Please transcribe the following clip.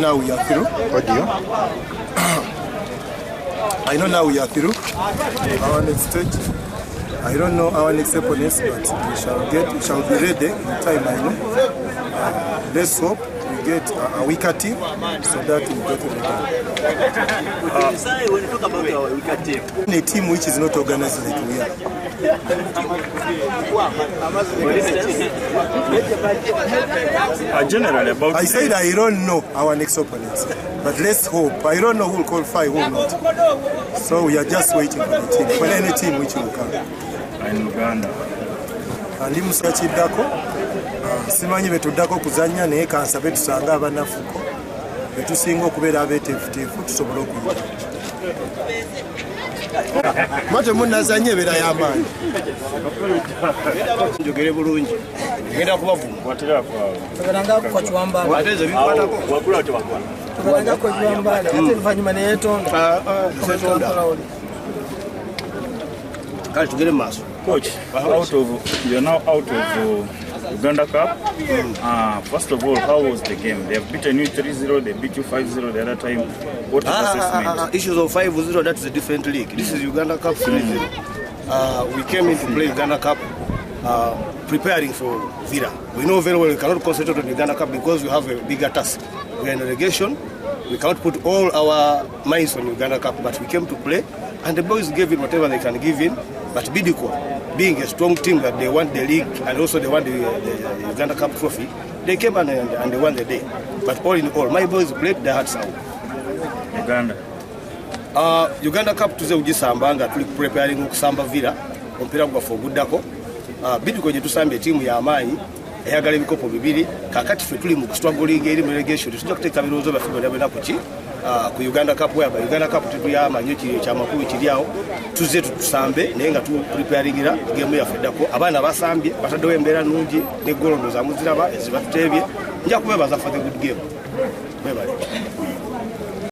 now we are through. Audio. I know now we are through our next stage. I don't know our next opponents, but we shall be ready in time, I know. Let's hope we get a weaker team so that we go to the game. When you talk about our weaker team, a team which is not organized like we are. Generally about I said I don't know our next opponents, but let's hope. I don't know who will qualify, who will not. So we are just waiting for the team, for any team which will come. In Uganda. Ndi musakiddako simanyi betuddako kuzannya naye kansabe tusange abanafuko betusinga okubeera abeeteefuteefu tusobole okuyita. Mate munnazannya ebeera y'amaanyi. Njogere bulungi. Ngenda kubavuma. Kale tugere mu maaso. Coach, you're now out of Uganda Cup. First of all, how was the game? They have beaten you 3-0, they beat you 5-0 the other time. What is the assessment? Issues of 5-0, that is a different league. This is Uganda Cup 3-0. We came in to play Uganda Cup, preparing for Villa. We know very well we cannot concentrate on Uganda Cup because we have a bigger task. We are in relegation. We cannot put all our minds on Uganda Cup, but we came to play, and the boys gave in whatever they can give in. But Bidco, being a strong team that they want the league and also they want the Uganda Cup trophy, they came and they won the day. But all in all, my boys played their hearts out. Uganda. Uganda Cup tuze ugisamba nga tuli preparing okusamba Villa ompira gwaffe oguddako. Bidco gye tusambye ttiimu y'amaanyi eyagala ebikopo bibiri, kaakati ffe tuli mu kustruggling eri mu relegation, tetujja kuteeka birowoozo byaffe byonna byonna ku ki ku Uganda Cup. Whereby Uganda Cup tetuyamanyi kyamakulu kiri awo, tuzze tutusambe naye nga tupreparingira game yaffe eddako. Abaana basambye bataddewo embeera nnungi ne goal ndowooza muziraba ezibatuteebye. Nja kubeebaza for the good game. Mwebale.